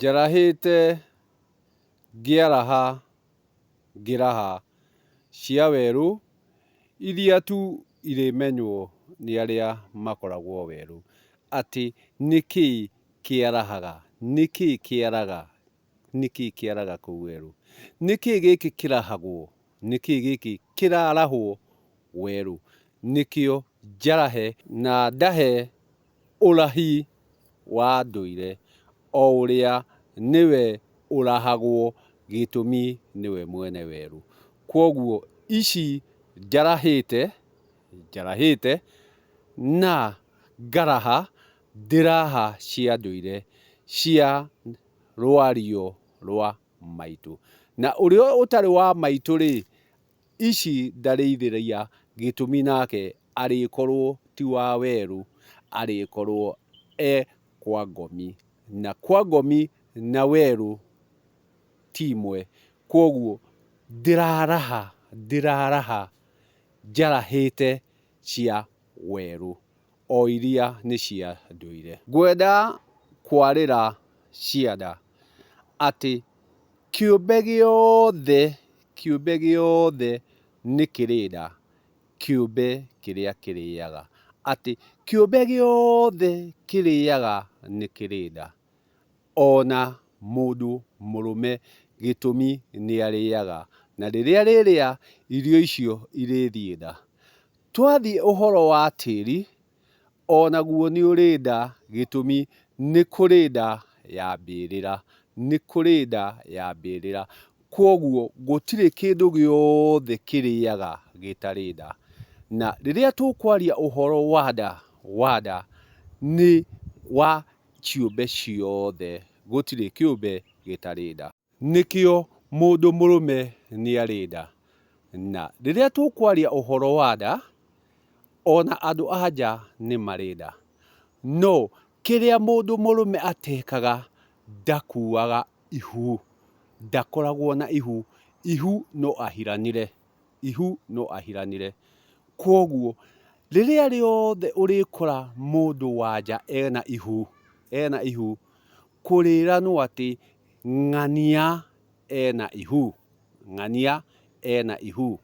Njarahĩte ngĩaraha ngĩraha cia werũ iria tu irĩmenywo nĩ arĩa makoragwo werũ, atĩ nĩkĩĩ kĩarahaga, nĩkĩĩ kĩaraga, nĩkĩĩ kĩaraga kũu werũ, nĩkĩĩ gĩkĩ kĩrahagwo, nĩkĩĩ gĩkĩ kĩrarahwo werũ, nĩkĩo njarahe na ndahe ũrahi wa ndũire o ũrĩa nĩwe ũrahagwo gĩtũmi nĩwe mwene werũ. Kwoguo ici njarahĩte, njarahĩte na ngaraha ndĩraha cia ndũire cia rwario rwa maitũ. Na ũrĩa ũtarĩ wa maitũ rĩ, ici ndarĩithĩria gĩtũmi nake arĩkorwo ti wa werũ, arĩkorwo e kwa ngomi. Na kwa ngomi na werũ ti imwe, kwoguo ndĩraraha, ndĩraraha njarahĩte cia werũ o iria nĩ cia ndũire. Ngwenda kwarĩra cianda atĩ kĩũmbe gĩothe, kĩũmbe gĩothe nĩ kĩrĩ nda, kĩũmbe kĩrĩa kĩrĩaga, atĩ kĩũmbe gĩothe kĩrĩaga nĩ kĩrĩ nda, ona mũndũ mũrũme gĩtũmi nĩ arĩaga, na rĩrĩa arĩrĩa irio icio irĩthiĩ nda. Twathiĩ ũhoro wa tĩri, Onaguo nĩ ũrĩ nda gĩtũmi nĩ kũrĩ nda ya mbĩrĩra, nĩ kũrĩ nda ya mbĩrĩra. Kwoguo gũtirĩ kĩndũ gĩothe kĩrĩaga gĩtarĩ nda. Na rĩrĩa tũkwaria ũhoro wa nda, wa nda nĩ wa ciũmbe ciothe, gũtirĩ kĩũmbe gĩtarĩ nda. Nĩkĩo mũndũ mũrũme nĩ arĩ nda. Na rĩrĩa tũkwaria ũhoro wa nda, ona andũ a nja nĩ marĩ nda. No kĩrĩa mũndũ mũrũme atekaga, ndakuaga ihu, ndakoragwo na ihu, ihu no ahiranire, ihu no ahiranire. Kwoguo rĩrĩa rĩothe ũrĩkora mũndũ wa nja ena ihu, ena ihu, kũrĩranwo atĩ ng'ania ena ihu, ng'ania ena ihu.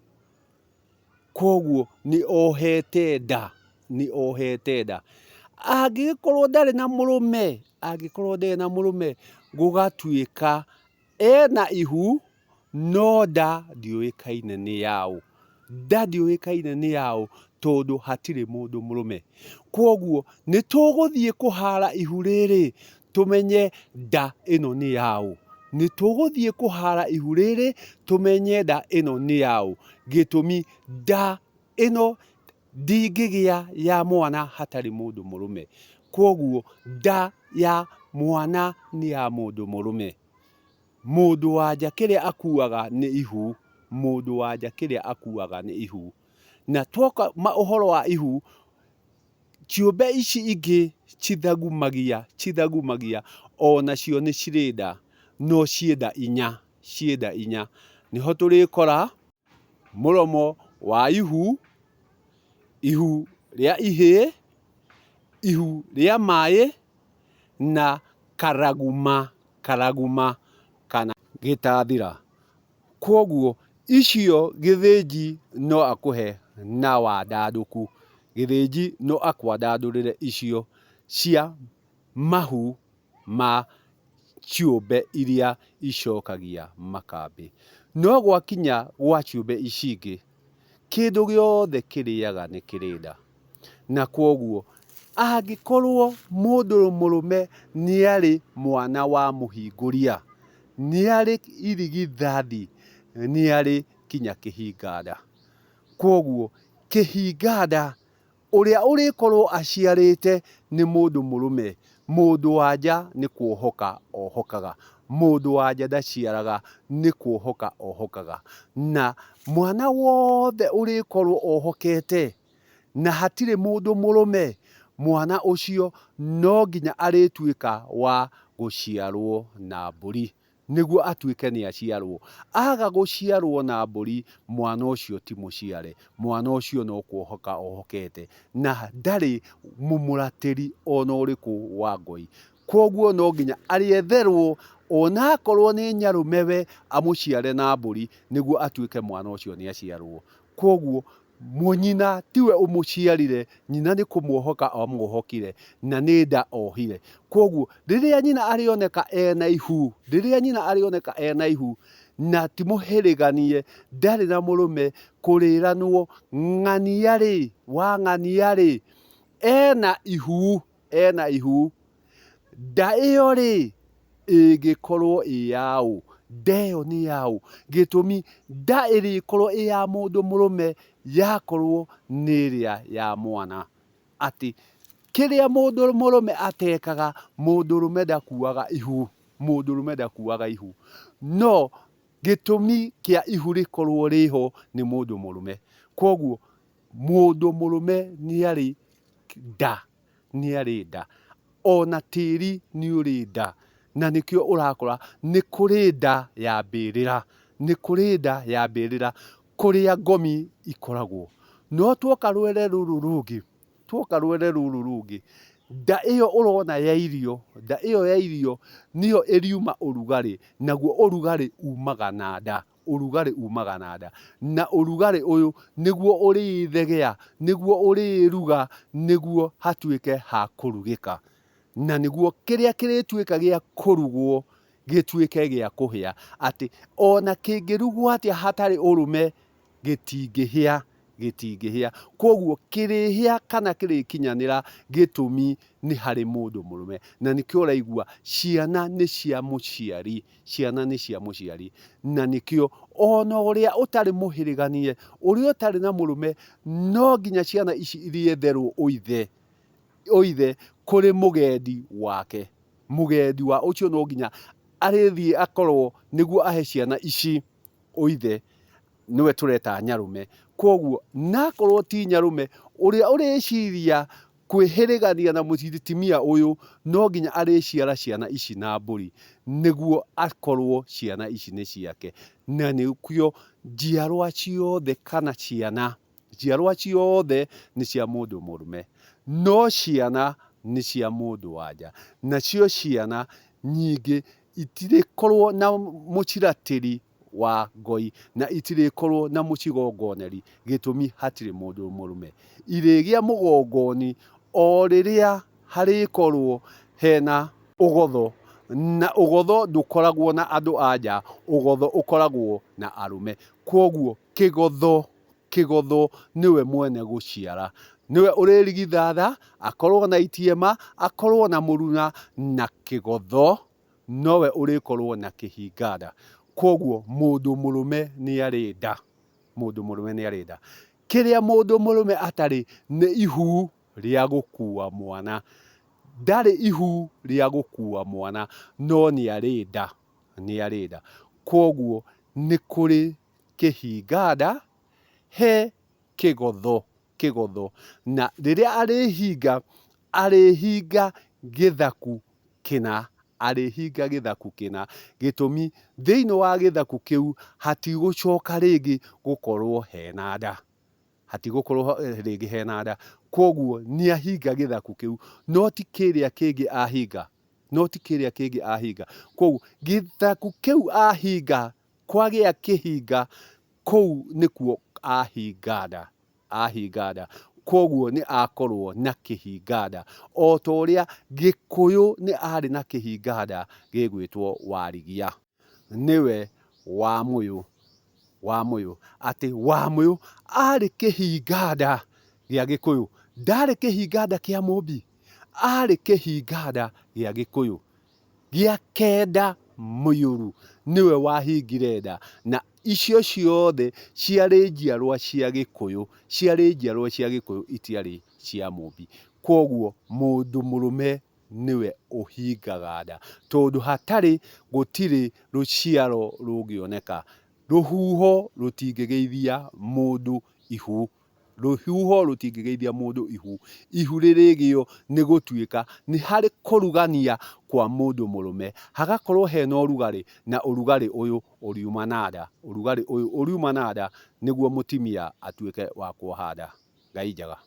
Kwoguo nĩ ohete nda, nĩ ohete nda. Angĩgĩkorwo ndarĩ na mũrũme, angĩkorwo ndarĩ na mũrũme, gũgatuĩka ena ihu no nda ndĩũĩkaine nĩ yaũ. Nda ndĩũĩkaine nĩ yaũ tondũ hatirĩ mũndũ mũrũme. Kwoguo nĩ tũgũthiĩ kũhara ihu rĩrĩ tũmenye nda ĩno nĩ yaũ. Nĩ tũgũthiĩ kũhara ihu rĩrĩ tũmenye nda ĩno nĩ yaũ. Gĩtũmi nda ĩno ndĩngĩgĩa ya mwana hatarĩ mũndũ mũrũme. Kwoguo nda ya mwana nĩ ya mũndũ mũrũme. Mũndũ wa nja kĩrĩa akuaga nĩ ihu, mũndũ wa nja kĩrĩa akuaga nĩ ihu. Na twoka ũhoro wa ihu, ciũmbe ici ingĩ cithagumagia, cithagumagia onacio nĩ cirĩ nda, no ciĩ nda inya, ciĩ nda inya. Nĩho tũrĩkora mũromo wa ihu, ihu rĩa ihĩĩ, ihu rĩa maĩ na karaguma, karaguma kana gĩtathira. Kwoguo icio Gĩthĩnji no akũhe na wandandũku. Gĩthĩnji no akwandandũrĩre icio cia mahu ma ciũmbe iria icokagia makambĩ. No gwakinya gwa ciũmbe ici ingĩ, kĩndũ gĩothe kĩrĩaga nĩ kĩrĩ nda. Na kwoguo angĩkorwo mũndũ mũrũme nĩarĩ mwana wa mũhingũria, nĩarĩ irigithathi, nĩarĩ kinya kĩhinga nda. Kwoguo kĩhinga nda ũrĩa ũrĩkorwo aciarĩte nĩ mũndũ mũrũme, mũndũ wa nja nĩ kuohoka ohokaga. Mũndũ wa nja ndaciaraga, nĩ kuohoka ohokaga. Na mwana wothe ũrĩkorwo ohokete na hatirĩ mũndũ mũrũme, mwana ũcio no nginya arĩtuĩka wa gũciarwo na mbũri, nĩguo atuĩke nĩ aciarwo. Aga gũciarwo na mbũri, mwana ũcio ti mũciare, mwana ũcio no kuohoka ohokete, na ndarĩ mũmũratĩri ona ũrĩkũ wa ngoi. Kwoguo no nginya arĩetherwo ona akorwo nĩ nyarũme we amũciare na mbũri nĩguo atuĩke mwana ũcio nĩ aciarwo. Kwoguo nyina tiwe ũmũciarire, nyina nĩ kũmuohoka amuohokire na nĩ nda ohire. Kwoguo rĩrĩa nyina arĩoneka ena ihu, rĩrĩa nyina arĩoneka ena ihu na ti mũhĩrĩganie, ndarĩ na mũrũme, kũrĩranwo ng'ania-rĩ, wa ng'ania-rĩ, ena ihu, ena ihu. Nda ĩyo-rĩ, ĩngĩkorwo ĩ yaũ? Nda ĩyo nĩ yaũ? Gĩtũmi, nda ĩrĩkorwo ĩ ya mũndũ mũrũme yakorwo nĩ ĩrĩa ya mwana. Atĩ kĩrĩa mũndũ mũrũme atekaga, mũndũrũme ndakuaga ihu, mũndũrũme ndakuaga ihu. No gĩtũmi kĩa ihu rĩkorwo rĩho nĩ mũndũ mũrũme. Kwoguo mũndũ mũrũme nĩ arĩ nda. Nĩ arĩ nda. Ona tĩri nĩ ũrĩ nda. Na nĩkĩo ũrakora nĩ kũrĩ nda ya mbĩrĩra. Nĩ kũrĩ nda ya mbĩrĩra kũrĩa ngomi ikoragwo. No tuoka rwere rũrũ rũngĩ, tuoka rwere rũrũ rũngĩ, nda ĩyo ũrona ya irio, nda ĩyo ya irio nĩyo ĩriuma ũrugarĩ, naguo ũrugarĩ umaga na nda. Ũrugarĩ umaga na nda. Na ũrugarĩ ũyũ nĩguo ũrĩthegea, nĩguo ũrĩruga, nĩguo hatuĩke ha kũrugĩka. Na nĩguo kĩrĩa kĩrĩtuĩka gĩa kũrugwo gĩtuĩke gĩa kũhĩa. Atĩ ona kĩngĩrugwo atĩa hatarĩ ũrũme gĩtingĩhĩa, gĩtingĩhĩa. Kwoguo kĩrĩhĩa kana kĩrĩkinyanĩra gĩtũmi nĩ harĩ mũndũ mũrũme. Na nĩkĩo ũraigua ciana nĩ cia mũciari, ciana nĩ cia mũciari. Na nĩkĩo ona ũrĩa ũtarĩ mũhĩrĩganie, ũrĩa ũtarĩ na mũrũme, no nginya ciana ici irĩetherwo ũithe, ũithe kũrĩ mũgendi wake. Mũgendi wa ũcio no nginya arĩthiĩ akorwo nĩguo ahe ciana ici ũithe, nĩwe tũreta nyarũme. Kwoguo nakorwo ti nyarũme, ũrĩa ũrĩciria kwĩhĩrĩgania na mũtimia ũyũ, no nginya arĩciara ciana ici na mbũri, nĩguo akorwo ciana ici nĩ ciake. Na nĩkĩo njiarwa ciothe kana ciana, njiarwa ciothe nĩ cia mũndũ mũrũme, no ciana nĩ cia mũndũ wa nja. Nacio ciana nyingĩ itirĩkorwo na mũciratĩri wa ngoi na itirĩkorwo na mũcigongoneri, gĩtũmi hatirĩ mũndũ mũrũme. Irĩgĩa mũgongoni o rĩrĩa harĩkorwo hena ũgotho, na ũgotho ndũkoragwo na andũ a nja, ũgotho ũkoragwo na arũme. Kwoguo kĩgotho, kĩgotho nĩwe mwene gũciara, nĩwe ũrĩrigithatha, akorwo na itiema, akorwo na mũruna, na kĩgotho nowe ũrĩkorwo na kĩhinga nda. Kwoguo mũndũ mũrũme nĩ arĩ nda, mũndũ mũrũme nĩ arĩ nda. Kĩrĩa mũndũ mũrũme atarĩ nĩ ihu rĩa gũkua mwana. Ndarĩ ihu rĩa gũkua mwana, no nĩ arĩ nda, nĩ arĩ nda. Kwoguo nĩ kũrĩ kĩhinga nda he kĩgotho, kĩgotho. Na rĩrĩa arĩhinga, arĩhinga gĩthaku kĩna, arĩhinga gĩthaku kĩna. Gĩtũmi, thĩinĩ wa gĩthaku kĩu hatigũcoka rĩngĩ gũkorwo hena nda. Hatigũkorwo rĩngĩ hena nda. Kwoguo nĩahinga gĩthaku kĩu, no ti kĩrĩa kĩngĩ ahinga, no ti kĩrĩa kĩngĩ ahinga. Kwoguo gĩthaku kĩu ahinga, kwagĩa kĩhinga, kũu nĩkuo ahinga nda. Ahinga nda. Kwoguo nĩ akorwo na kĩhinga nda. O ta ũrĩa Gĩkũyũ nĩ arĩ na kĩhinga nda gĩgwĩtwo Warigia. Nĩwe Wamũyũ. Wamũyũ. Atĩ Wamũyũ arĩ kĩhinga nda gĩa Gĩkũyũ. Ndarĩ kĩhinga nda kĩa Mũmbi. Arĩ kĩhinga nda gĩa Gĩkũyũ. Gĩa kenda mũiyũru nĩwe wahingire nda, na icio ciothe ciarĩ njiarwa cia Gĩkũyũ, ciarĩ njiarwa cia Gĩkũyũ itiarĩ cia Mũmbi. Kwoguo mũndũ mũrũme nĩwe ũhingaga nda, tondũ hatarĩ gũtirĩ rũciaro rũngĩoneka. Rũhuho rũtingĩgĩithia mũndũ ihu. Rũhuho rũtingĩgeithia mũndũ ihu. Ihu rĩrĩgĩo nĩ gũtuĩka nĩ harĩ kũrugania kwa mũndũ mũrũme. Hagakorwo hena ũrugarĩ, na ũrugarĩ ũyũ ũriuma na nda. Ũrugarĩ ũyũ ũriuma na nda nĩguo mũtimia atuĩke wa kuoha nda. Ngai njega.